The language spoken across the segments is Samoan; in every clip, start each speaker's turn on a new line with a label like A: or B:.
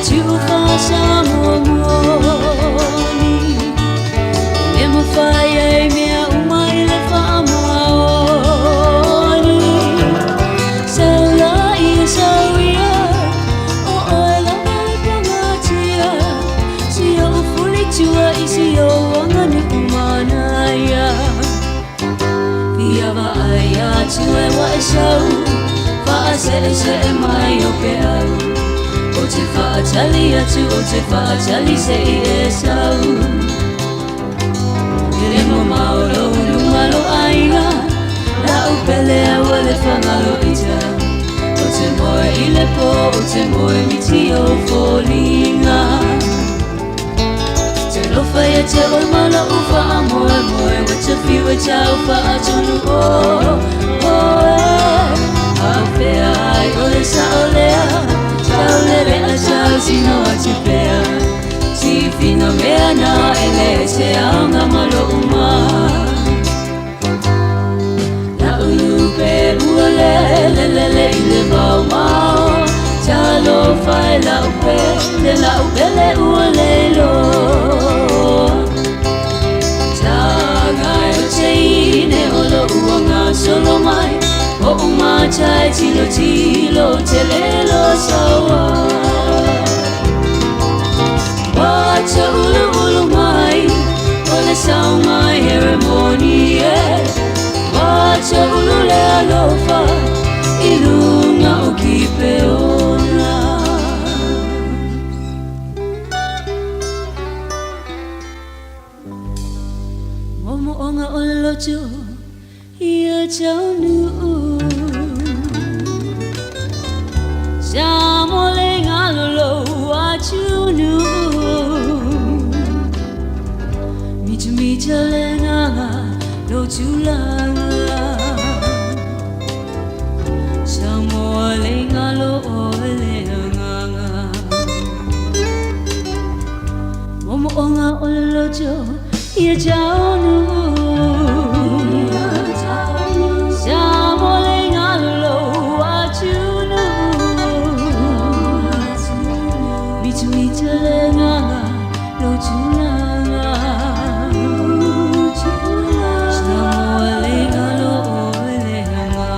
A: atu fa Samoa moni. E le mafai ai mea uma i le faamaoni. Sau la ia sau ia, o oe lava le pagatia. Si ou fulitua i si ou aganuu manaia. Fia vaai atu e ua e sau, faaseesee mai o peau. Ou te faatali atu, ou te faatali seia e sau. E le mamao lou luma lou aiga, lau pele aua le faagalo ita. Ou te moe i le po, ou te moe miti ou foliga. Talofa ia te oe ma lou faamoemoe, ua ta fiu e tau faatonu o oe. A o fea ai o le sao lea, taulele a tautino atu pea. Tifiga mea na e le se aoga ma lou ma. Lau lupe ua lele lele i le maomao. Talofa e lau pele, lau pele ua leiloa. Taga e o teine o lou agasolo mai. Oʻu mata e tilotilo tele lo saua. Ua tauluulu mai o le sau mai Heremoni e. Ua taulu le alofa i luga o Kipeona. Moomooga o le loto ia taunuu. Sa mo le galolo atunuu. Mitamita le agaga lou tulaga. Samoa le galo o le agaga. Moomooga o le loto ia taunuu. Sa mo le galolo atunuu. Mitamita le agaga lou tulaga. Samoa le galo o le agaga.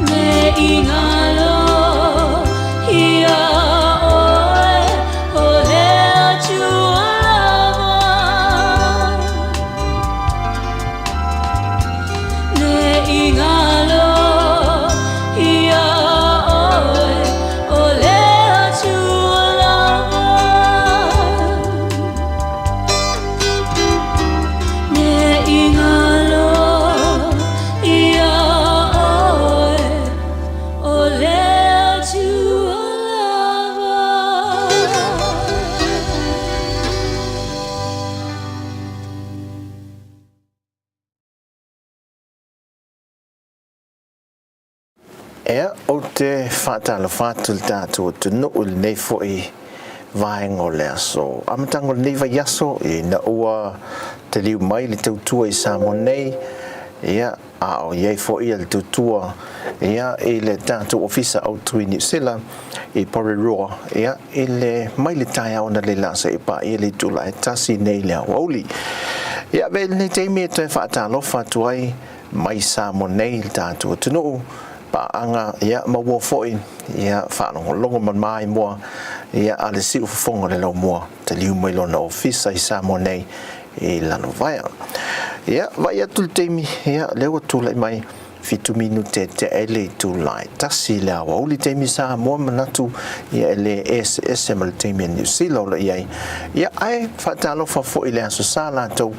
A: Ne i galo ia oe o le Atua lava. Ne i galo ia oe o le Atua lava. Ne i galo ia oe o le Atua lava.
B: Ea, ou te faatalofa atu i le tatou atunuu i lenei foi vaega o le aso. Amataga o lenei vaiaso, ina ua taliu mai le tautua i Samoa nei, ia, a o i ai foi le tautua ia, i le tatou ofisa autu i Niu Sila, i Porirua, ia, i le, mai le taeao analeila seia paia le itula e 1 nei i le aoauli. Ia, avea i lenei taimi e toe faatalofa atu ai mai Samoa nei i le tatou atunuu, paaga, ia, maua foi, ia, faalogologo ma maimoa, ia, a le siufofoga o le laumua, taliu mai lona ofisa i Samoa nei i Lalovaea. Ia, vaai atu le taimi, ia, lea ua tulai mai 7 minute e tea ai le itula e 1 i le aoauli taimi Samoa, manatu, ia, e le eseese ma le taimi a Niu Sila o lo o i ai. Ia, ae faatalofa foi i le Aso Sa latou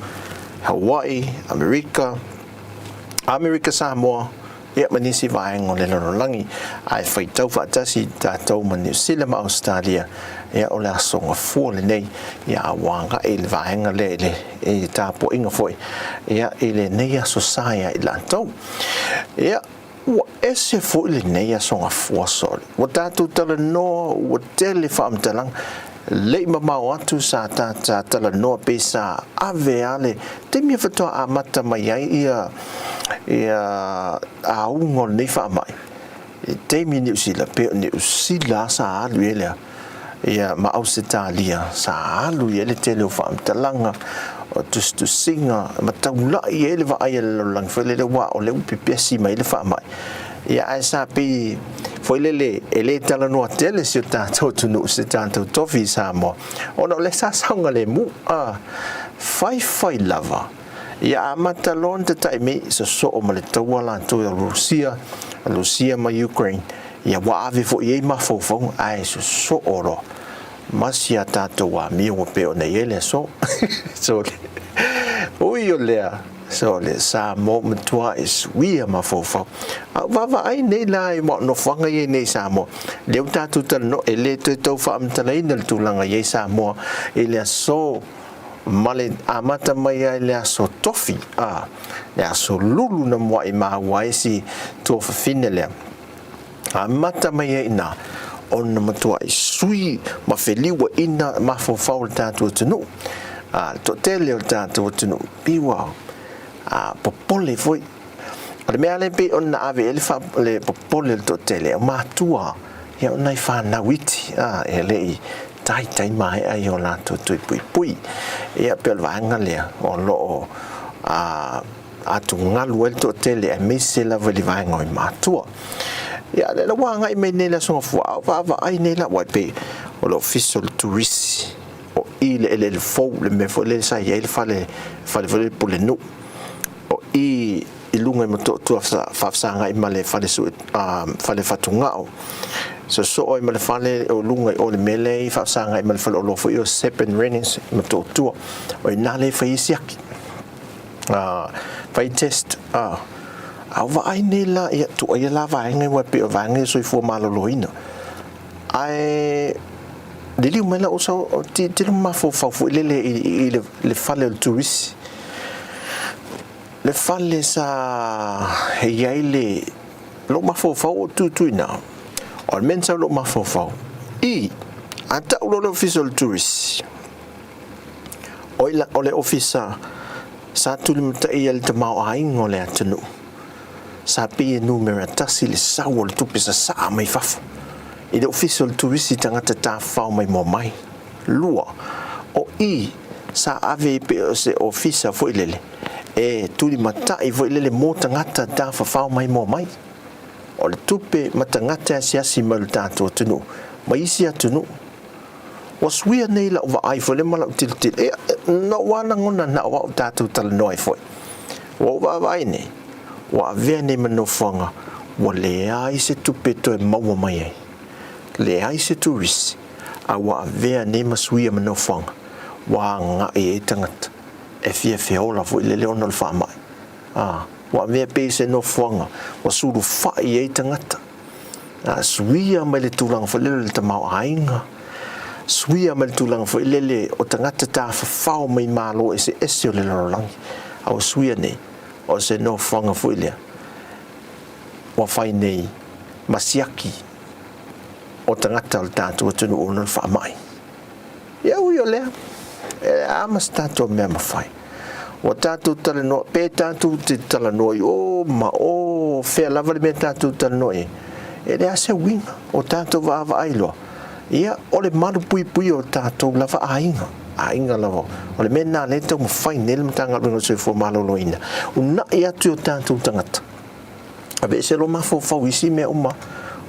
B: Hawaii, Amerika, Amerika Samoa, ia ma nisi vaega o le lalolagi, ae faitau faatasi tatou ma Niu Sila ma Ausetalia, ia o le aso gafua lenei, ia a ua agai le vaega lea i le i tapuaiga foi, ia i lenei aso sa ia i latou. Ia, ua ese foi lenei aso gafua sole. Ua tatou talanoa, ua tele faamatalaga, le i mamao atu sa ta talanoa pe sa ave a le taimi e faatoa amata mai ai ia auga o lenei faamai. I taimi i Niu Sila, pei o Niu Sila lava sa alu i ai le ia ma Ausetalia, sa alu i ai le tele o faamatalaga, o tusitusiga, ma taulai ai le vaai a le lalolagi foi lele aua o lea ua pepesi mai ai le faamai. Ia ae sa pei foi lele e le talanoa tele si o tatou atunuu, si o tatou tofi i Samoa, ona o lea sa saogalemu, a faifai lava. Ia amata loa ona tatai mai sosoo ma le taua latou ia Rusia, Rusia ma Ukraine, ia ua ave foi i ai mafaufauga, ae sosoo loa ma si a tatou amio ua pei ona i ai le aso. Sole. Ui o lea, sole, Samoa matua e suia mafaufau. A o vaavaai nei la i nofoaga ia nei i Samoa, lea ua tatou talanoa, e le toe tau faamatalaina le tulaga i ai Samoa i le aso ma le amata mai ai le aso Tofi, a, le aso Lulu na muaʻi maua ai si tuafafine lea. Amata mai ai ina ona matuaʻi sui ma feliuaʻina mafaufau o le tatou atunuu, a, le toatele o le tatou atunuu, pei ua a, popole foi. O le mea lea pei ona ave i ai le, fa, le popole o le toatele, o matua, ia o nai fanau iti, a, e le i taitai maea i o latou tui puipui. Ia pei o le vaega lea o lo o a, atugalu ai le toatele aemaise lava i le vaega o i matua. Ia lea la ua agai mai nei le Aso Gafua, a o vaavaai nei la, aua e pei o le Ofisa o le Turisi o i le eleele fou, le mea foi lea sa i ai le fale, fale foi lea Pulenuu, o i i luga i Motootua faafesagai ma le fale sue, fale fatugao. Sosoo ai ma le fale o luga i o le mea lea i faafesagai ma le fale oloa foi o Sepen Rennes i Motootua. O i ina lea e fai ai siaki. Fai test. A o vaai nei la, ia, tuuaia la vaega ia aua e pei o vaega ia soifua maloloina. Ae liliu mai la uso, tilotilo ma mafaufau foi lele i le fale o le turisi. Le fale sa i ai le lou mafaufau o tutu i ina. O le mea na sau i lou mafaufau, i, a tau loa le ofisa o le turisi, o i o le ofisa sa tulimataia i le tamaoaiga o le atunuu, sa pei e numera tasi le sau o le tupe sasaa mai fafo i le ofisa o le turisi tagata tafafao maimoa mai. 2, o i sa ave ai pei o se ofisa foi lele e tulimatai foi lele mo tagata tafafao maimoa mai. O le tupe ma tagata e asiasi mai i lo tatou atunuu ma isi atunuu. Ua suia nei lau vaai foi lele ma lau tilotilo, e, na ou lava lagona na o au tatou talanoa ai foi. Ua ou vaavaai nei, ua avea nei ma nofoaga ua leai se tupe e toe maua mai ai, leai se turisi, a ua avea nei ma suia ma nofoaga ua agai ai tagata e fia feola foi lele ona o le faamai. A, ua avea pei se nofoaga ua sulufai ai tagata. A, suia mai le tulaga foi lele o le tamaoaiga, suia mai le tulaga foi lele o tagata tafafao mai Malo eseese o le lalolagi. A ua suia nei, o se nofoaga foi lea ua fai nei ma siaki o tagata o le tatou atunuu ona o le faamai. Ia ui o lea, e a ma se tatou mea mafai. Ua tatou talanoa, pe tatou te talanoa i o ma o, fea lava le mea tatou talanoa i ai, e leai se uiga o tatou vaavaai loa. Ia, o le malupuipuia o tatou lava aiga, aiga lava. O le mea lena lea e taumafai nei le Matagaluega o le Soifua Maloloina, uunai atu i o tatou tagata. Aveese loa mafaufau i isi mea uma.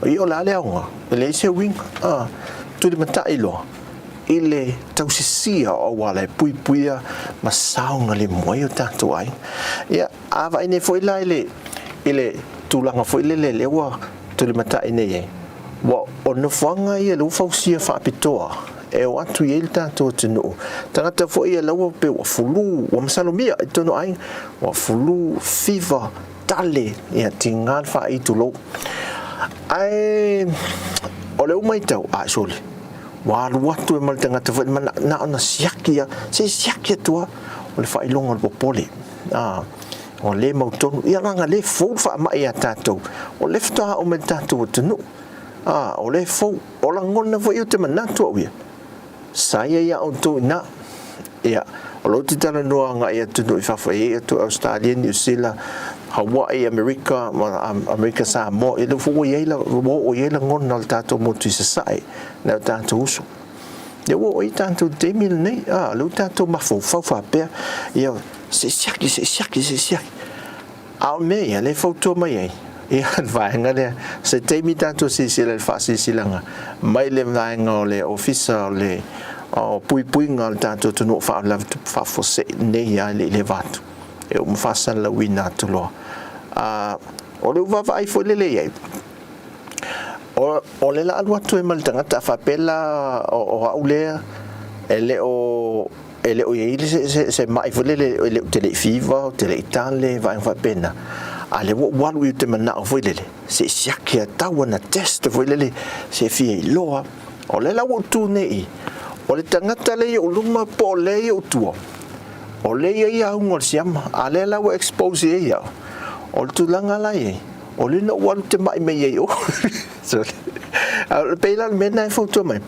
B: Ia o le a le aoga? E leai se uiga. A, tulimatai loa i le tausisia o auala e puipuia ma saogalemu ai o tatou aiga. Ia, a vaai nei foi la i le, i le tulaga foi lele lea ua tulimatai nei ai, ua o nofoaga ia lea ua fausia faapitoa e o atu i ai le tatou atunuu. Tagata foi ia la ua pei ua fulu, ua masalomia i totonu o aiga, ua fulu, fiva, tale, ia tiga le faai tulou. Ae o le uma matau, a sole, ua alu atu e ma le tagata foi ma na ona siaki a, se i siaki atu lava, o le faailoga o le popole. A, ua le mautonu, ia leaga le fou le faamai ia tatou, o lea faatoa oo mai i le tatou atunuu. A, o lea e fou, o lagona foi ou te manatu au ia, Sa ia ia outou ina. Ia, o lou te talanoa agai atunuu i fafo e i ai atu Australia, Niu Sila, Hawaii, Amerika, ma Amerika Samoa, ia lea foi ua i ai la, ua oo i ai lagona o le tatou motu i Sasae, nai o tatou uso. Ia ua oo i ai tatou i le taimi lenei, a, lea ua tatou mafaufau faapea, ia, se i siaki, se i siaki, se i siaki. A o mea ia, lea e fautua mai ai, ia, le vaega lea, se taimi tatou silasila i le faasilasilaga mai le vaega o le Ofisa o le o Puipuiga o le tatou atunuu o faalavelave tupu faafuasei nei lava e le i leva atu, e uma faasalalauina atu loa. A, o le vaavaai foi lele i ai, o, o le la alu atu ai ma le tagata a faapea la o, o au lea e le o e le o i ai se, se, se mai foi lele e le o te le i fiva, o te le i tale, vaega faapena. A lea ua ou alu i te manao foi lele, se i siaki a tau ana test foi lele, se fia iloa. O lea la ua ou tu nei i, o le tagata lea i ou luma po o lea i ou tua, o lea e i ai auga o le siama, a lea la ua expose i ai au. O le tulaga la i ai, o lea na ou alu te mai mai ai o. Sorry. A o le pei la o le mea lena e fautua mai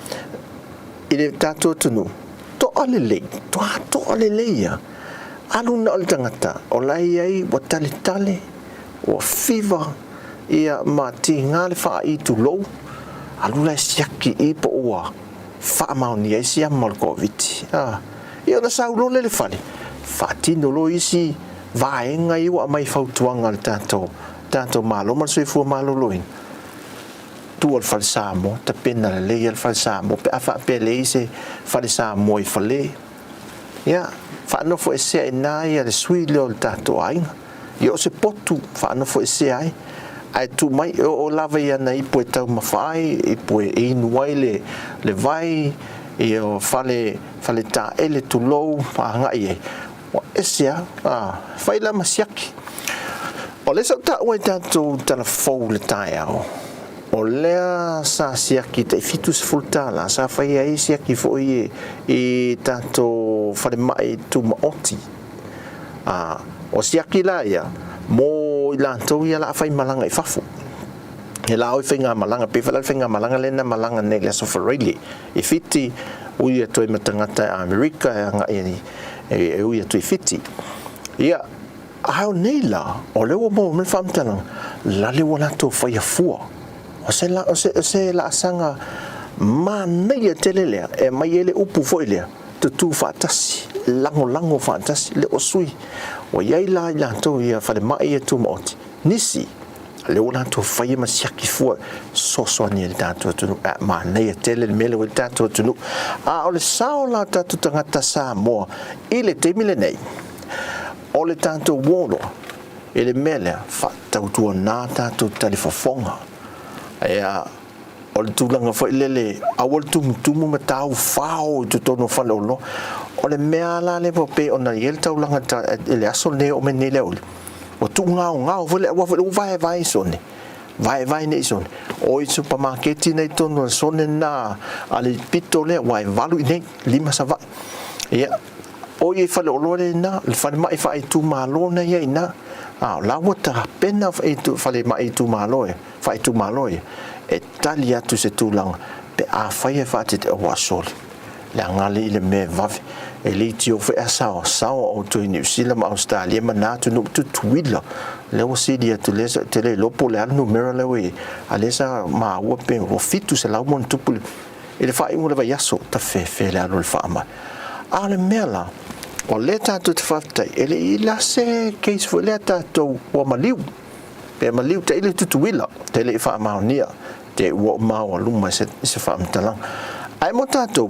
B: i le tatou atunuu, toa lelei, toa toa lelei ia. Alu na o le tagata, o la e i ai ua taletale, ua fiva, ia ma tiga le faai tulou, alu la e siaki i po ua faamaonia ai siama o le Koviti. A, ia ona sau loa lea i le fale, faatino loa isi vaega ia ua aumai i fautuaga a le tatou, tatou Malo ma le Soifua Maloloina. Tua le fale Samoa, tapena lelei le fale Samoa pe a faapea e leai se fale Samoa i Fale. Ia, faanofoesea i ina ia le sui lea o le tatou aiga. Ia o se potu faanofoesea ai, ae tuu mai e oo lava i ana ipu e taumafa ai, ipu e inu ai le, le vai, ia o fale, fale taele tulou agai ai. Ua ese lava, a, fai la ma siaki. O lea sa ou taua i tatou tala fou i le taeao, o lea sa siaki tai $70 sa fai ai siaki foi i tatou falemai tumaoti. A, o siaki la ia, mo i latou ia la faimalaga i fafo. He la oi faigamalaga, pei foi la le faigamalaga lea na malaga nei i le Aso Faraile i Fiti, ui atu ai ma tagata i Amerika e agai e ui atu i Fiti. Ia, a o nei la, o lea ua maua mai le faamatalaga, lale ua latou faia fua. O se, la, o se, o se laasaga manaia tele lea, e aumai ai le upu foi lea, tutū faatasi, lagolago faatasi, le o sui. Ua i ai la i latou ia falemai ia tumaoti, nisi, lea ua latou faia ma siaki fua fesoasoani i le tatou atunuu. A manaia tele le mea lea ua i le tatou atunuu. A o le sao la o tatou tagata Samoa i le taimi lenei, o le tatou uo loa i le mea lea, faatautuana tatou talifofoga. Ia, o le tulaga foi lele, aua le tumutumu ma taufao i totonu o faleoloa. O le mea la lea ua pei ona i ai le taulaga i le aso lenei e oo mai nei i le aoauli, ua tuugaogao foi le aua foi ua vaevae i sone, vaevae nei i sone. O i supamaketi nei totonu o le sone lena a le pito lea, ua e 8 i inei, 5 Savaii. Ia, o i faleoloa lea i ina, le falemai faaitumalo na i ai i ina. A o la ua tapena falemai itumalo e, faaitumalo ia, e tali atu i se tulaga pe afai e faatete, ua sole, leaga alii le mea e vave, e le itio foi a saosaoa outou i Niu Sila ma Ausetalia ma na atunuu tutuila, lea ua sili atu lea sa, ou te le iloa po o le a le numera lea ua i ai, a lea sa maua pe ua 700 ma ona tupu i le faaiuga o le vaiaso, tafefe le alu o le faamai. A o le mea la, o lea tatou te faafetai, e le i la se case foi lea tatou ua maliu, pe maliu tailo i Tutuila, te le i faamaonia, te ua maoaluma i se, i se faamatalaga. Ae mo tatou,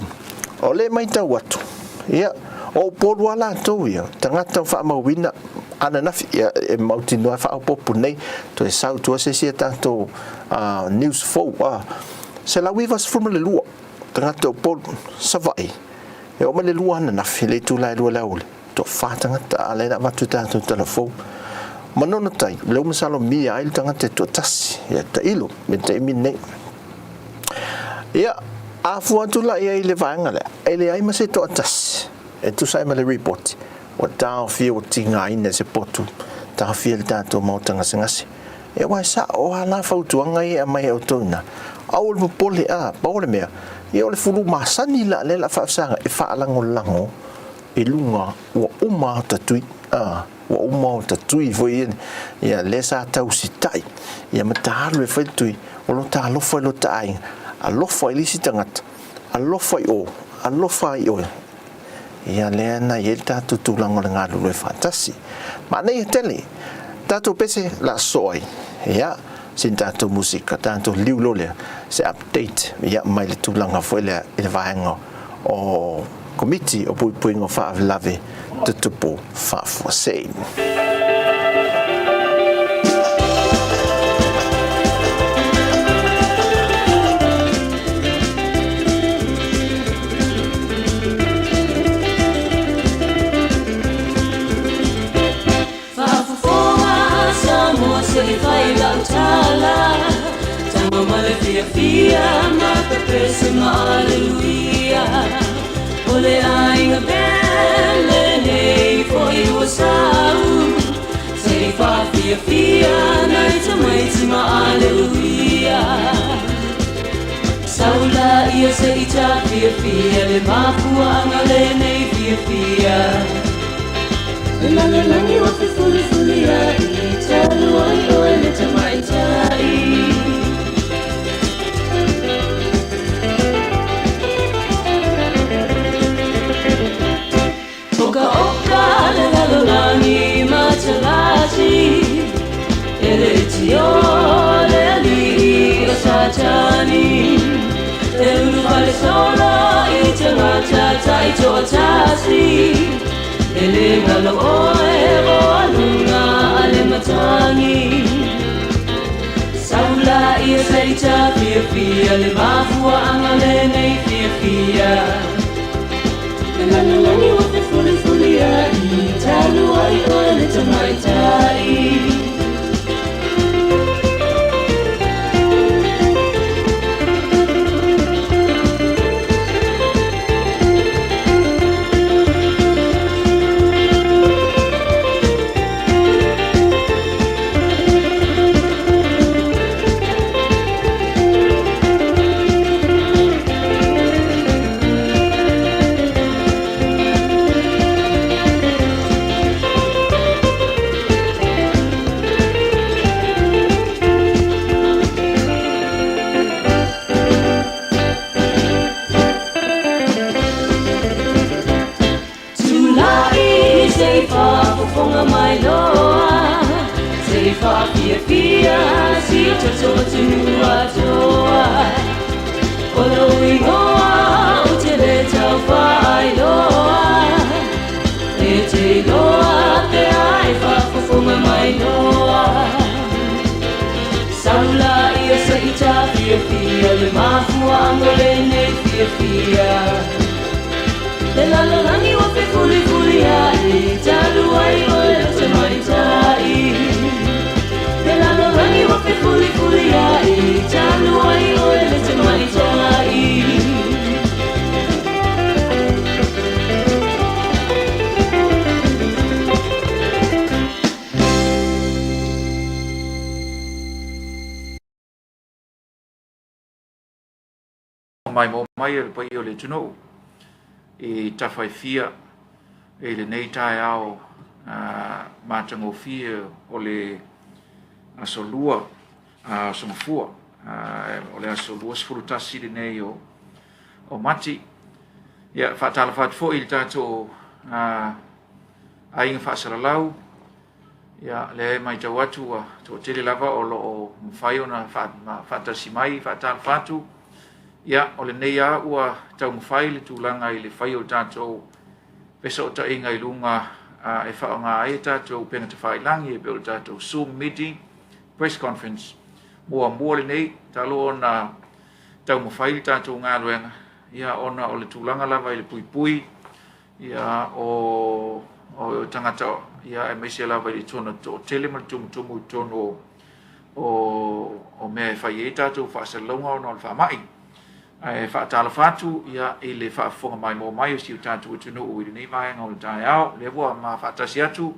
B: o lea e matau atu, ia, o Upolu lava latou ia, tagata o faamauina ananafi, ia, e mautinoa e faaopoopo nei, toe sau tua se isi a tatou news fou, 192 tagata o Upolu, Savaii, e oo mai le 2 ananafi, le itula e 2 i le aoauli, toafa tagata, a o lea na avatu i tatou tala fou. Manono tai, lea ua masalomia ai le tagata e toatasi, ia tailo i le taimi lenei. Ia, a fua atu la i ai i le vaega lea, e leai ma se toatasi e tusa ai ma le ripoti, ua taofia, ua tigaina e se potu, taofia le tatou maota gasegase. Ia aua e sao lava la fautuaga ia e aumai e outou i ina, aua le popole, a, pau o le mea, ia o le fulu masani la lea o le a faafesagai e faalagolago i luga ua uma ata tui. A, ua uma ona tatui foi ia, ia lea sa tausita'i, ia ma ta alu e fai le tui, o lo ta alofa i lo ta aiga, alofa i le isi tagata, alofa i o, alofa i oe. Ia lea na i ai le tatou tulaga o le galulue faatasi. Manaia tele. Tatou pese la sosoo ai. Ia, sina tatou musika, tatou liu loa lea, se update, ia, mai le tulaga foi lea i le vaega o Komiti o Puipuiga o Faalavelave Tutupu Faafuasei.
A: Faafofoga Samoa se i fai lau tala Tama ma le fiafia ma pepese ma aleluia O le aiga pele nei foi ua sau Se i faafiafia nai tamaiti ma aleluia Sau laia se i tafiafia le mafuaaga lenei fiafia Le lalolagi ua fefulifuliai talu ai oe le tamaitai Okaoka le lalolagi matalasi E le tio le alii o Satani E ulufale solo i tagata taitoatasi E le galo oe o aluga a le matagi Sau laia se i tafiafia le mafuaaga lenei fiafia Le lalolagi ua fefulifuliai talu ai oe le tamaitai Tulai se i faafofoga mai loa Se i faafiafia si o tatou atunuu atoa O lou igoa ou te le tau faailoa E te iloa pe a e faafofoga mai loa Sau laia se i tafiafia le mafuaaga lenei fiafia Le lalolagi ua fefulifuliai talu ai oe le tamaitai Le lalolagi ua fefulifuliai talu ai oe le tamaitai
C: Maimoa mai e le paia o le atunuu i tafa e fia i lenei taeao matagofie o le aso lua o Samafua, o le aso 21 lenei o Mati. Ia, faatalofa atu foi i le tatou aiga faasalalau. Ia, lea e matau atu ua toatele lava o lo o mafai ona faatasi mai, faatalofa atu. Ia, o lenei lava ua taumafai le tulaga i le fai o tatou fesootaiga i luga e faaaoga ai a tatou upega tafailagi e pei o le tatou Zoom meeting, press conference muamua lenei talu ona taumafai le tatou galuega, ia, ona o le tulaga lava i le puipui ia o o tagata ia aemaise lava i le tona toatele ma le tumutumu i totonu o mea e fai ai tatou faasalalauga ona o le faamai. Ae faatalofa atu ia i le faafofoga maimoa mai o si o tatou atunuu i lenei vaega o le taeao. Lea ua ma faatasi atu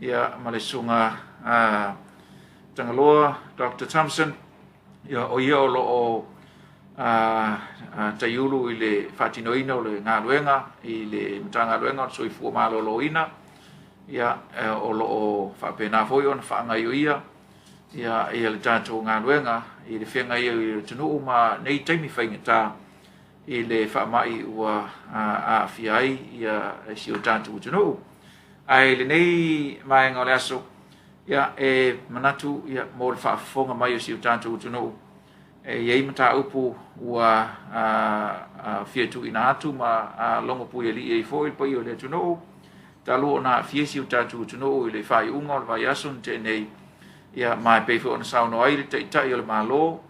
C: ia ma le susuga Tagaloa Dr. Thompson, ia o ia o lo o taiulu i le faatinoina o le galuega i le Matagaluega o le Soifua Maloloina. Ia, o lo o faapena foi ona faagaioia ia, ia le tatou galuega i le feagai ai o le atunuu ma nei taimi faigata i le faamai ua aafia ai ia si o tatou atunuu. Ae i lenei vaega o le aso, ia, e manatu ia, mo le faafofoga mai o si o tatou atunuu, e i ai mataupu ua fia tuuina atu ma logo puialii ai foi le paia o le atunuu, talu ona aafia si o tatou atunuu i le faaiuga o le vaiaso na tea nei, ia, ma e pei foi ona saunoa ai le Taitai o le Malo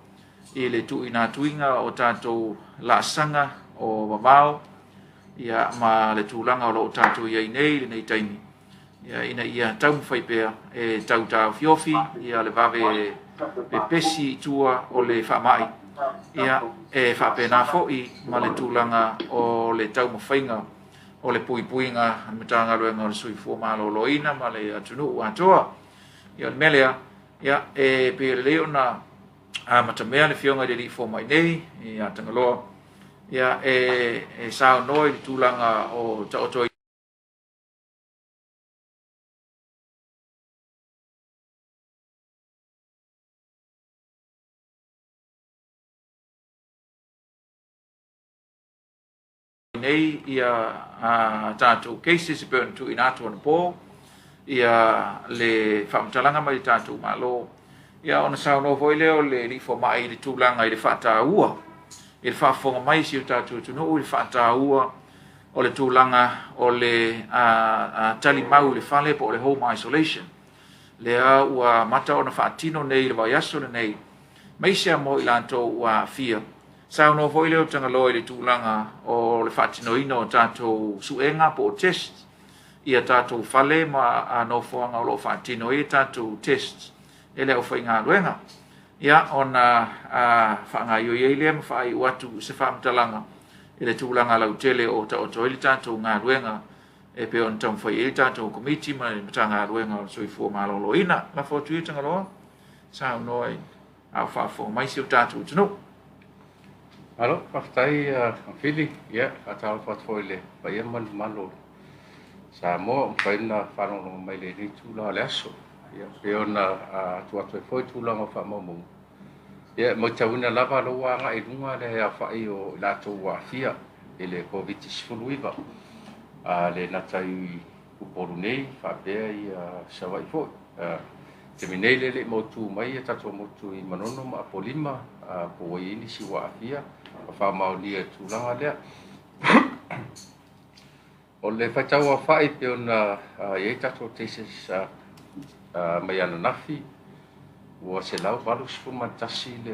C: i le tuuina atuina o tatou laasaga o vavao, ia, ma le tulaga o lo o tatou i ai nei i lenei taimi, ia, ina ia taumafai pea e tau taofiofi ia le vave pepesi i tua o le faamai, ia, e faapena foi ma le tulaga o le taumafaiga o le puipuiga a le Matagaluega o le Soifua Maloloina ma le atunuu atoa. Ia, o le mea lea, ia, e pei e lelei ona amatamea le Afioga i le Alii Fomai nei ia Tagaloa, ia, e saunoa i le tulaga o taoto ai nei ia tatou cases e pei ona tuuina atu anapo ia le faamatalaga mai le tatou Malo, ia ona saunoa foi lea o le Alii Fomai i le tulaga i le faataua i le faafofoga mai si o tatou atunuu i le faataua o le tulaga o le talimau i le fale po o le home isolation lea ua amata ona faatino nei i le vaiaso lenei maise a mo i latou ua aafia. Saunoa foi lea o Tagaloa i le tulaga o le faatinoina o tatou suega po o test ia tatou fale ma nofoaga o lo o faatino ai tatou test e le aufaigaluega. Ia, ona faagaoioi ai lea ma faaiu atu se faamatalaga i le tulaga lautele o taoto ai le tatou galuega e pei ona taumafai ai le tatou Komiti ma le Matagaluega o le Soifua Maloloina. Lafo atu ia Tagaloa, saunoa i a o faafofoga mai si o tatou atunuu.
D: Malo, faafetai Fili. Ia, faatalofa atu foi i le paia ma le mamalu o Samoa ua mafai ona faalogologo mai i lenei itula o le aso. Ia, pei ona atu atu ai foi tulaga o faamaumauga. Ia, e matauina lava lea ua agai i luga le aofai o i latou ua aafia i le Koviti-19, le gata i Upolu nei faapea ia Savaii foi. Taimi nei le i mautu mai ia tatou motu i Manono ma Apolima, po ua i ai nisi ua aafia ma faamaonia i le tulaga lea. O le faitau aofai pei ona i ai tatou cases mai ananafi, ua 181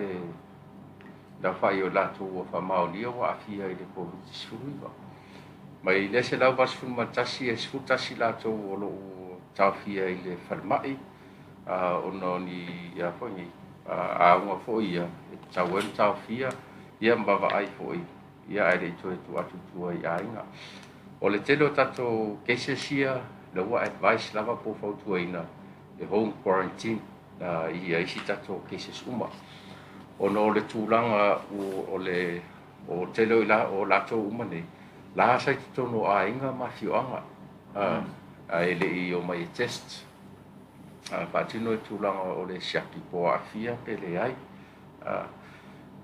D: le aofai o i latou ua faamaonia ua aafia i le Koviti-19. Mai lea 181, e 11 latou o lo o taofia i le falemai, ona o ni ia foi ni auga foi ia e tatau ai ona taofia ia ma vaavaai foi ia ae le i toe tuu atu i tua i aiga. O le tele o tatou cases ia, lea ua advice lava po o fautuaina le home quarantine ia isi tatou cases uma, ona o le tulaga o le o tele o latou uma nei la sa i totonu o aiga ma afioaga, ae le i omai e test faatino i tulaga o le siaki po o aafia pe leai.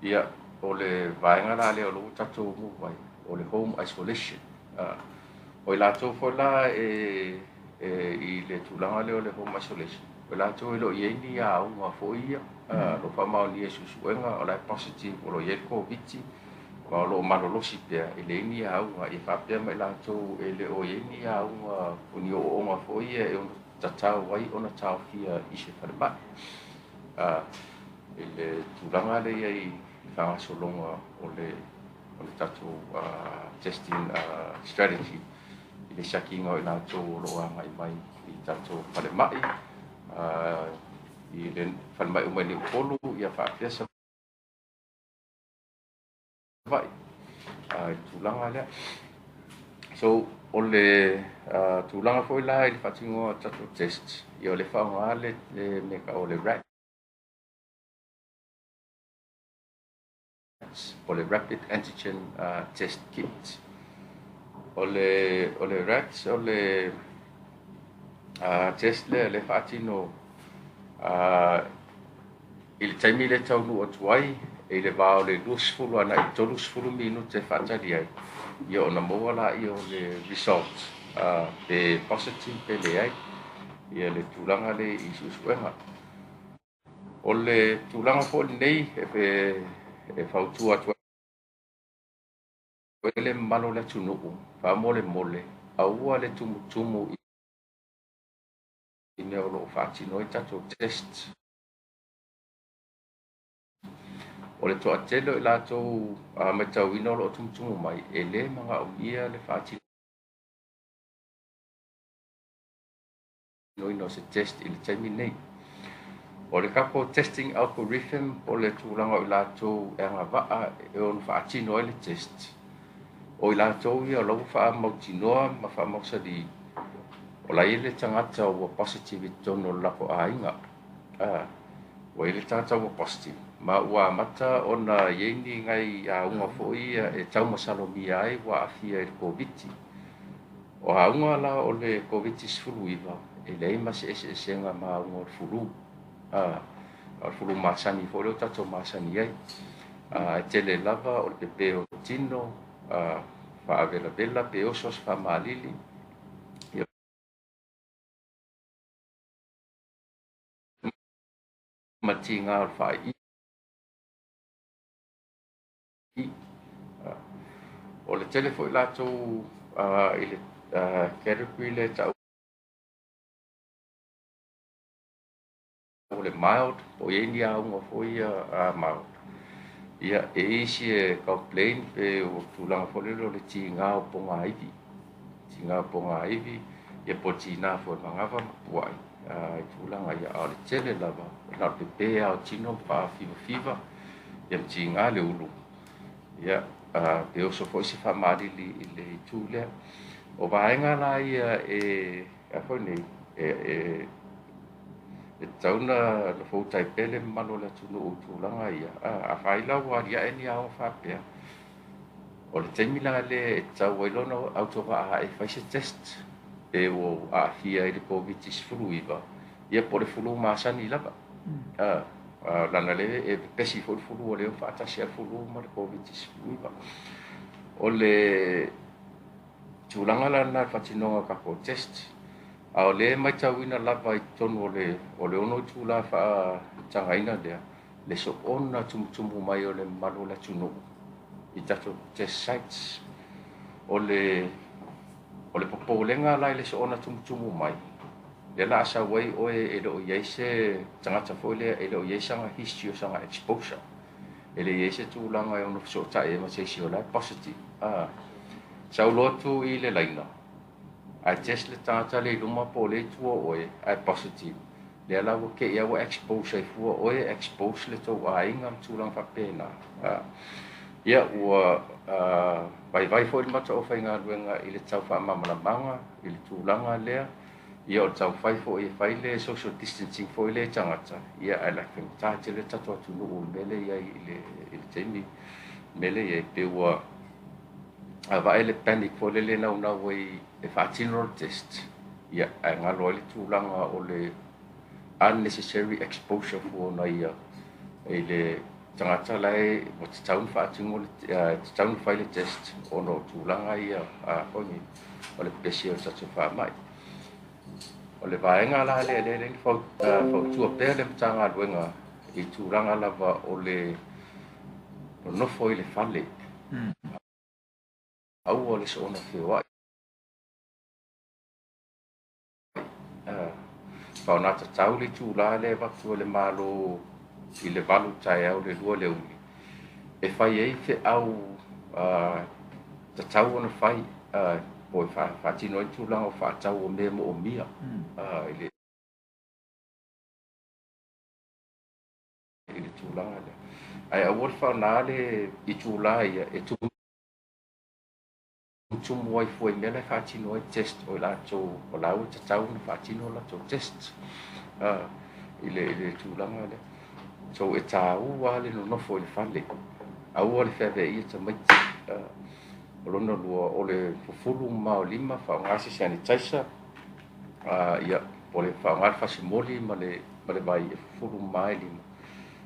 D: Ia, o le vaega la lea o lea ua tatou move ai, o le home isolation. O i latou foi la e i le tulaga lea o le home isolation, o i latou e le o i ai ni auga foi ia o lo o faamaonia i suesuega o la e positive o lo o i ai le Koviti, ma o lo o malolosi pea e leai ni auga, ia faapea ma i latou e le o i ai ni auga o ni ooooga foi ia e ono tatau ai ona taofia i se falemai. I le tulaga lea i ai i le faagasologa o le tatou testing strategy i le siakiina o i latou o lo o agai mai i tatou falemai, i le falemai uma i Upolu, ia faapea Savaii i le tulaga lea. So, o le tulaga foi la i le faatinoga o tatou test, ia o le faaaoga le mea o le RAT, o le Rapid Antigen Test Kit. O le RAT, o le test lea lea e faatino i le taimi lea e taunuu atu ai i le va o le 20 agai i le 30 minute e faatali ai, ia ona maua laia o le result pe positive pe leai ia le tulaga lea i suesuega. O le tulaga foi lenei e fautua atu ai le mamalu o le atunuu, faamolemole, aua le tumutumu i mea o lo o faatino ai tatou test. O le toatele o i latou matauina o lo o tumutumu mai, e le manaomia le faatinoina o se test i le taimi nei. O le tatou testing algorithm po o le tulaga o i latou e agavaa e ono faatino ai le test, o i latou ia o la ua faamautinoa ma faamausali o la e i ai le tagata ua positive i totonu o le latou aiga. Ua i ai le tagata ua positive ma ua amata ona i ai ni nai auga foi ia e taumasalomia ai ua aafia i le Koviti. O auga la o le Koviti-19 e leai ma se eseesega ma auga o le fulu. O le fulu masani foi lea ua tatou masani ai. E tele lava o le pepe o tino, faavelavela pe oso se faamalili, ia ma tiga o le faai'i. O le tele foi latou i le category lea e tau o le mild, po o i ai ni auga foi ia mild. Ia, e i ai isi e complain pe o tulaga foi lele o le tiga o pogaivi. Tiga o pogaivi, ia po o tiga foi o le manava ma puai i tulaga ia. A o le tele lava, na o le pepe lava o tino ma faafivafiva, ia ma tiga le ulu. Ia, pe oso foi se faamalili i le itu lea. O vaega la ia e a foi nei, e tatau ona foutai pea le mamalu o le atunuu i tulaga ia. Afai la ua aliae ni aoga faapea, o le taimi la lea e tatau ai lona autovaa e fai se test pe ua aafia i le Koviti-19, ia po o le fulu masani lava. Leaga lea e pepesi foi le fulu, o lea ua faatasi lava le fulu ma le Koviti-19. O le tulaga la lena i le faatinoga o tatou test, a o lea e matauina lava i totonu o le 6 itula faatagaina lea, le soona tumutumu mai o le mamalu o le atunuu i tatou test sites. O le popolega la i le soona tumutumu mai, lea la a sau ai oe e le o i ai se tagata foi lea, e le o i ai sana history o sana exposure, e le i ai se tulaga e ono fesootai ai ma se isi o la e positive. Sau loa atu i le laina, ae test le tagata le i luma po o le i tua o oe, ae positive. Lea la ua kei ua expose ai fua oe, expose le tou aiga ma tulaga faapena. Ia ua vaivai foi le mataofaigaluega i le tau faamalamalamaga i le tulaga lea. Ia o le taumafai foi e fai le social distancing foi lea i tagata, ia ae le faigata tele le tatou atunuu i le mea lea e i ai i le taimi, le mea lea e i ai, pe ua avae le panic foi lele e naunau ai e faatino le test, ia ae galo ai le tulaga o le unnecessary exposure fua ona ia i le tagata la e ua tatau ona faatino le tatau ona fai le test ona o tulaga ia foi nei o le pepesi o le tatou faamai. O le vaega la lea lea lea fautua pea le Matagaluega i tulaga lava o le nonofo i le fale, aua le soona feoai. Faaaoga tatau le itula lea e avatu e le Malo i le 8 taeao le 2 le aoauli, e fai ai feau tatau ona fai, po o faatino ai tulaga o faatau o mea moomia i le tulaga lea. Ae aua le faaaoga le itula ia e tumutumu ai fua i mea la e faatino ai test o i latou o la ua tatau ona faatino latou test i le tulaga lea. So e tāua le nonofo i le fale, aua le feaveaia tamaiti. O lona lua, o le fufulu ma o lima, faaaoga se sanitizer. Ia, po o le faaaoga le fasimoli ma le vai e fufulu mama ai lima.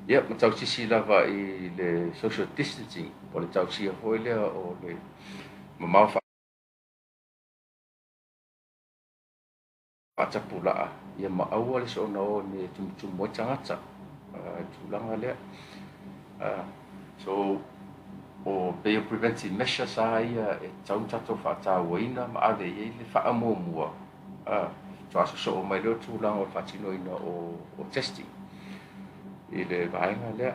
D: Ia, ma tausisi lava i le social distancing, po o le tausia foi lea o le mamao faatapulaa, ia ma aua le soona o i mea e tumutumu ai tagata, i le tulaga lea. So, o pei o preventive measures lava ia e tatau ona tatou faatauaina ma ave i ai le faamuamua, faatoa sosoo mai lea o tulaga o le faatinoina o testing i le vaega lea.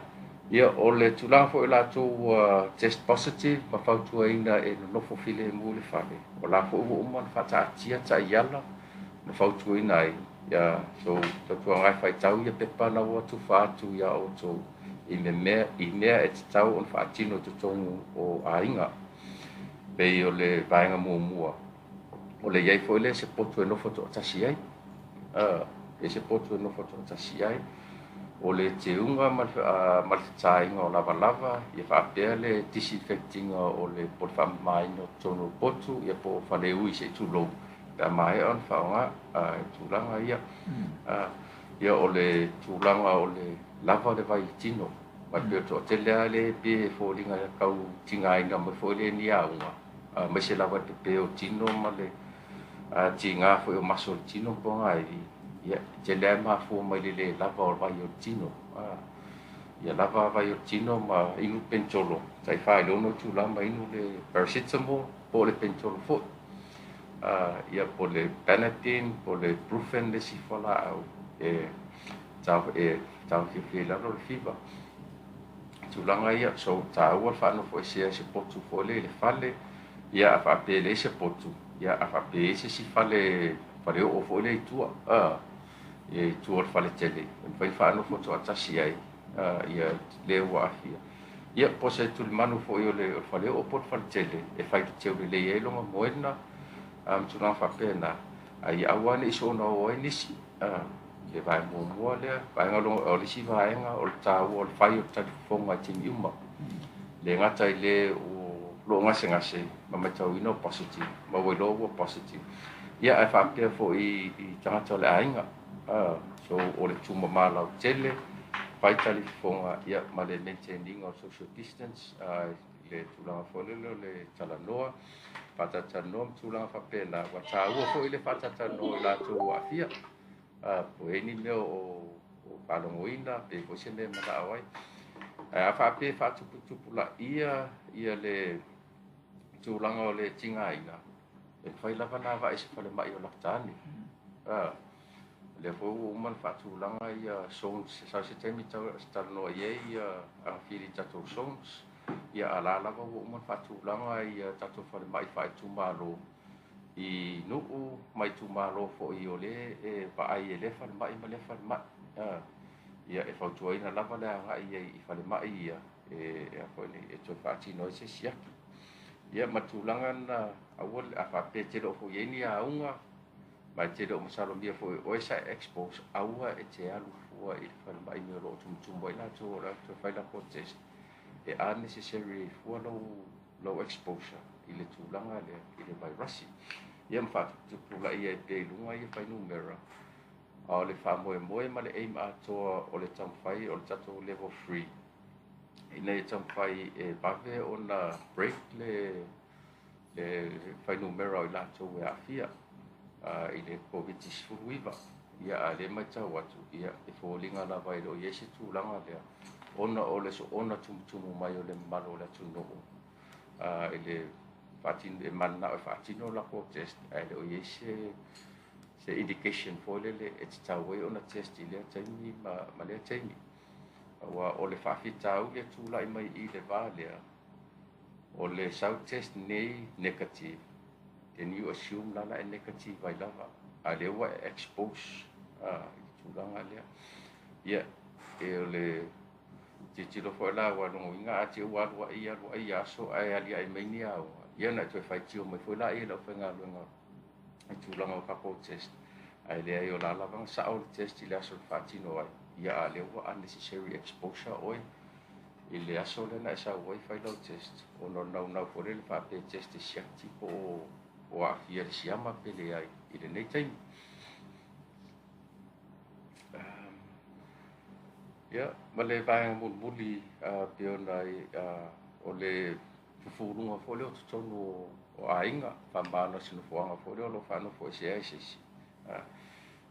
D: Ia, o le tulaga foi o latou ua test positive ma fautuaina e nonofo filemu i le fale, o la foi ua uma ona faataatia taiala na fautuaina ai. Ia, so, tautuana e faitau ia pepa na ua tufa atu iā outou i mea e tatau ona faatino i totonu o aiga. Pei o le vaega muamua, o le i ai foi lea se potu e nofo toatasi ai. E se potu e nofo toatasi ai. O le teuga ma le tataina o lavalava, ia faapea le disinfect-ina o le po o le faamamaina o totonu o le potu, ia po o faleui se i tulou, pe a maea ona faaaoga i tulaga ia. Ia, o le tulaga o le lava le vai i le tino. Mai pei o le toatele lava lea pei e foliga e tau tigaina mai foi lea ni auga, aemaise lava le pepe o tino ma le tiga foi o maso o le tino ma pogaivi. Ia, e tele lava mafua mai le lē lava o le vai o le tino. Ia lava vai o le tino ma inu penitolo, tai 4 i le 6 itula ma inu le paracetamol po o le penitolo foi. Ia, po o le Panadine, po o le Brufen le isi fualaau e taofiofia i lalo le fiva. Tulaga ia, so taua le faanofoesea i se potu foi lea i le fale, ia a faapea e leai se potu, ia a faapea e i ai se isi fale faleoo foi lea i tua, i tua o le faletele, e mafai ona faanofo toatasi ai ia le ua aafia. Ia, po o se tulimanu foi o le faleoo po o le faletele e fai teu lelei ai lona moena, ma tulaga faapena, a ia aua ne i soona o ai nisi. Le vaega muamua lea, vaega o le isi vaega o le taua o le fai o le talifofoga i taimi uma. Le gata i le o loo gasegase ma matauina o positive, ma ua iloa ua positive. Ia, ae faapea foi i tagata o le aiga. So, o le tumama lautele, fai talifofoga, ia, ma le maintain-ina o social distance, le tulaga foi lele o le talanoa, faatatalanoa ma tulaga faapena. Ua taua foi le faatatalanoa i latou ua aafia. Po o ni mea o faalogoina, pe foi se mea manao ai. Ae a faapea e faatuputupulaia ia le tulaga o le tigaina, e mafai lava ona avae i se falemai o lata ane. O lea foi ua uma ona faatulaga ia zones, sau se taimi talanoa i ai ia agafili i tatou zones. Ia, a la lava ua uma ona faatulaga ia tatou falemai faaitumalo i nuu ma itumalo foi o le e vaai e lea falemai ma lea falemai. Ia, e fautuaina lava le agai ai i falemai ia e toe faatino ai se siaki. Ia, ma tulaga na aua a faapea e tele o foi i ai ni auga, ma e tele o masalomia foi oe sa expose, aua e te alu fua i le falemai mea o lo o tumutumu ai latou o le toe fai latou test. E unnecessary fua lou exposure i le tulaga lea i le vairasi. Ia, ma faatupulaia ai pea i luga ia fuainumera. A o le faamoemoe ma le aim atoa o le taumafai o le tatou level 3, ina ia taumafai e vave ona break le fuainumera o i latou e aafia i le Covid-19. Ia, a lea matau atu, ia, e foliga lava e le o i ai se tulaga lea, ona o le soona tumutumu mai o le mamalu o le atunuu i le faatino, e mananao e faatino latou test, ae le o i ai se indication foi lele e tatau ai ona test i lea taimi ma lea taimi. Aua o le faafitauli e tulai mai i le va lea, o le sau test nei negative, then you assume lala e negative ai lava, a lea ua e expose i le tulaga lea. Ia, e o le tilotilo foi la ua logoina a te ua alu ai alu ai aso ae aliae mai ni auga, ia na e toe faitio mai foi la ia le aufaigaluega i tulaga o tatou test, ae leai o la lava na sao le test i le aso e faatino ai. Ia, a lea ua unnecessary exposure oe i le aso lea na e sau ai fai lau test, ona o le naunau foi lele faapea test e siaki po o aafia le siama pe leai i lenei taimi. Ia, ma le vaega mulimuli pei ona o le fufuluga foi lea o totonu o aiga, faamama o se nofoaga foi lea o lo o faanofoesea ai se isi.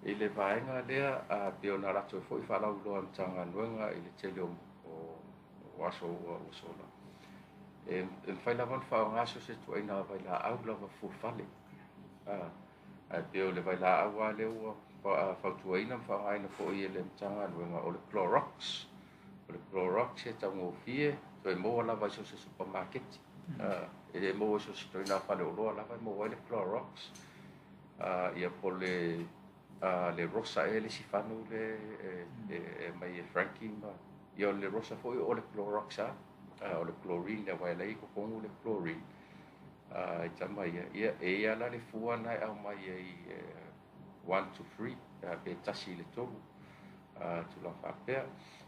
D: I le vaega lea pei ona alu atu ai foi faalauiloa a le Matagaluega i le tele o aso ua sola, e mafai lava ona faaaoga so o se ituaiga vailaau lava fufulu fale. Ae pei o le vailaau lava lea ua fautuaina ma faaaogaina foi e le Matagaluega o le Clorox. O le Clorox e taugofie, toe maua lava i so o se supamaketi. E le maua i so o se ituaiga faleoloa lava e maua ai le Clorox. Ia po o le Rosa ea le isi fanu lea e aumai e Frankie ma... Ia o le Rosa foi o le Clorox lava. O le chlorine aua e la e i totonu le chlorine i tama ia. Ia e i ai lava la le fua lena e aumai ai 1 to 3, pe 1 i le 3, tulaga faapea.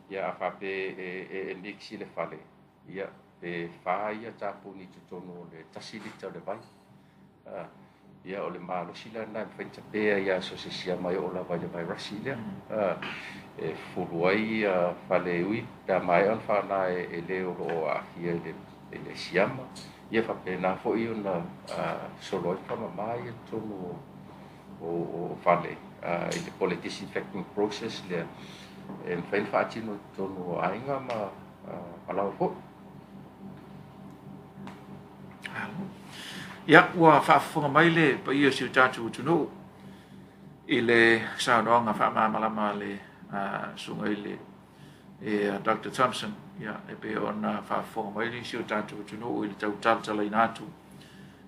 D: Ia a faapea e mix i le fale, ia pe 4 ia tapuni i totonu o le 1 lita o le vai. Ia o le malosi la lena e mafai ona tapea ai lava so o se siama e oo lava i le vairasi lea. E fufulu ai fale ui pe a maea ona faaaoga e le o lo o aafia i le siama. Ia faapena foi ona sosolo ai faamama ia totonu o fale i le po o le disinfecting process lea e mafai ona faatino i totonu o aiga ma laoa foi.
C: Ia, ua faafofoga mai le paia o si o tatou atunuu i le saunoaga faamalamalama a le susuga i le Dr. Thompson. Ia, e pei ona faafofoga mai si o tatou atunuu i le tau talatalaina atu.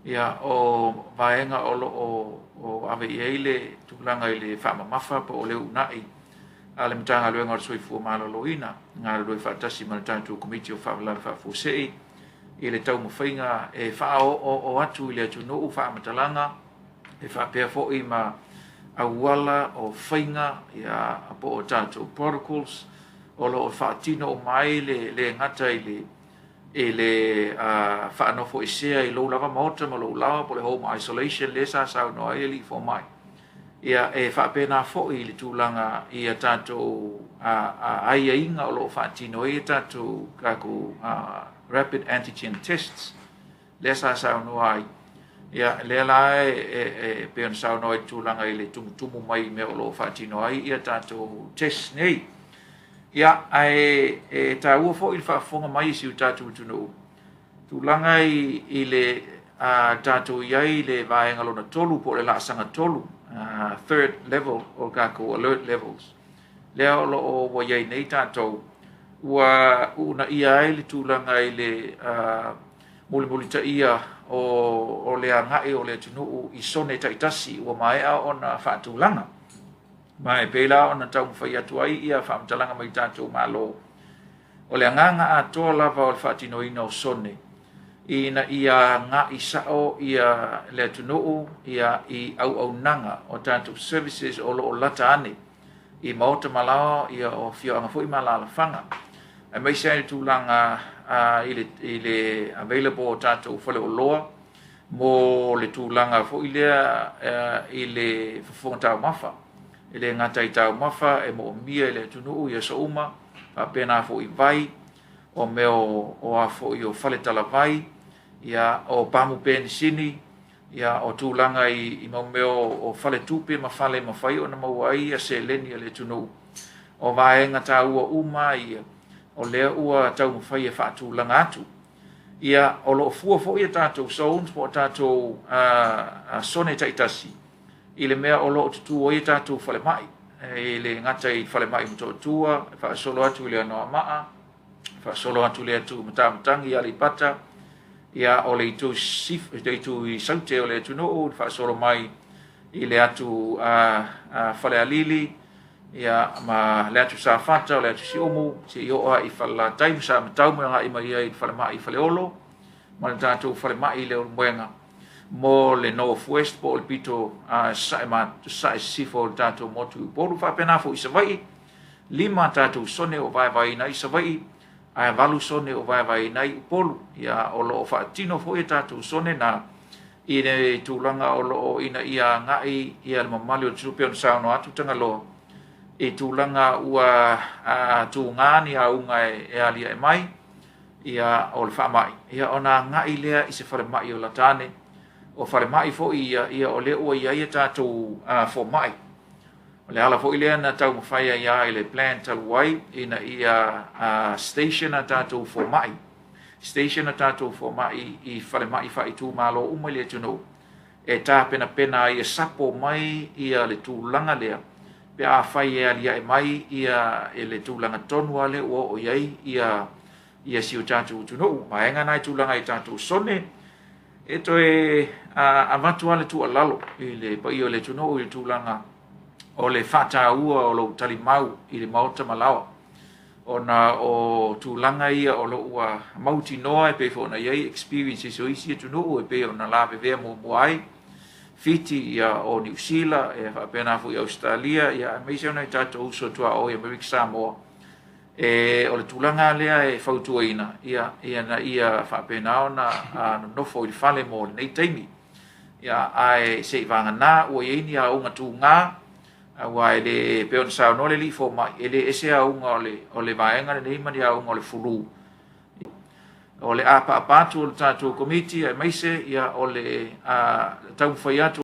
C: Ia, o vaega o lo o ave i ai le tulaga i le faamamafa po o le uunai a le Matagaluega o le Soifua Maloloina, galulue faatasi ma le tatou Komiti o Faalavelave Faafuasei i le taumafaiga e faaoooo atu i le atunuu faamatalaga e faapea foi ma auala o faiga ia, po o tatou protocols o lo o faatino uma ai le le gata i le faanofoesea i lou lava maota ma lou laoa po o le home isolation lea sa saunoa ai alii fomai. Ia, e faapena foi i le tulaga i a tatou aiaiga o lo o faatino ai tatou rapid antigen tests lea sa saunoa ai. Ia, lea la e pei ona saunoa i le tulaga i le tumutumu mai i mea o lo o faatino ai ia tatou tests nei. Ia, ae e taua foi le faafofoga mai i si o tatou atunuu, tulaga i le tatou i ai i le vaega lona 3 po o le laasaga 3, third level o tatou alert levels, lea o lo o ua i ai nei tatou, ua uunaia ai le tulaga i le mulimulitaia o le agai o le atunuu i sone taitasi ua maea ona faatulaga. Ma e pei la ona taumafai atu ai ia faamatalaga mai tatou Malo, o le agaga atoa lava o le faatinoina o sone ina ia agai sao ia le atunuu ia i auaunaga o tatou services o lo o lata ane i maota ma laoa ia o afioaga foi ma alaalafaga, aemaise ai le tulaga i le available o tatou faleoloa mo le tulaga foi lea i le fofoga taumafa. E le gata i taumafa e moomia i le atunuu i aso uma, faapena foi vai, o mea o a foi o faletalavai, ia, o pamu penisini, ia, o tulaga i mau mea o faletupe ma fale e mafai ona maua ai ia seleni a le atunuu. O vaega taua uma ia, o lea ua taumafai e faatulaga atu. Ia, o lo o fua foi a tatou zones po o tatou sone taitasi i le mea o lo o tutū ai a tatou falemai. E le gata i falemai Motootua, e faasolo atu i le Anoamaa, faasolo atu le atu Matamatagi i Aleipata, ia, o le itu i Saute o le atunuu, faasolo mai i le atu Falealili, ia, ma le atu Safata, o le atu Siumu, seia oo i Falelatai ma Samatau ma agai mai ai i le falemai i Faleolo, ma le tatou falemai i Leulumoega mo le North West po o le pito sae sisifo o le tatou motu i Upolu. Faapena foi i Savaii, 5 tatou sone o vaevaeina ai Savaii, ae 8 sone o vaevaeina ai Upolu. Ia, o lo o faatino foi a tatou sone na i le tulaga o lo o ina ia agai ia le mamalu o le atunuu pei ona saunoa atu Tagaloa. i tulaga ua tuga ni auga e aliae mai ia o le faamai, ia ona agai lea i se falemai o lata ane. O falemai foi ia, ia o lea ua i ai a tatou fomai. O le ala foi lea na taumafai ai lava i le plan talu ai ina ia station a tatou fomai, station a tatou fomai i falemai faaitumalo uma i le atunuu e tapenapena ai e sapo mai ia le tulaga lea pe afai e aliae mai ia le tulaga tonu lava lea ua oo i ai ia ia si o tatou atunuu. Vaega na e tulaga i tatou sone e toe avatu lava le tuualalo i le paia o le atunuu i le tulaga o le faataua o lou talimau i le maota ma laoa, ona o tulaga ia o lo o ua mautinoa e pei foi ona i ai experiences o isi atunuu e pei ona lavevea muamua ai Fiti, ia, o Niu Sila, e faapena foi Ausetalia, ia, aemaise o nai tatou uso tuaoi Amerika Samoa. E, o le tulaga lea e fautuaina, ia, ina ia faapena ona nonofo i le fale mo lenei taimi. Ia, ae se i vagana ua i ai ni auga tuga, aua e le, pei ona saunoa le alii fomai, e le ese auga o le vaega lenei ma ni auga o le fulu. O le apaapa atu o le tatou Komiti aemaise ia o le taumafai atu.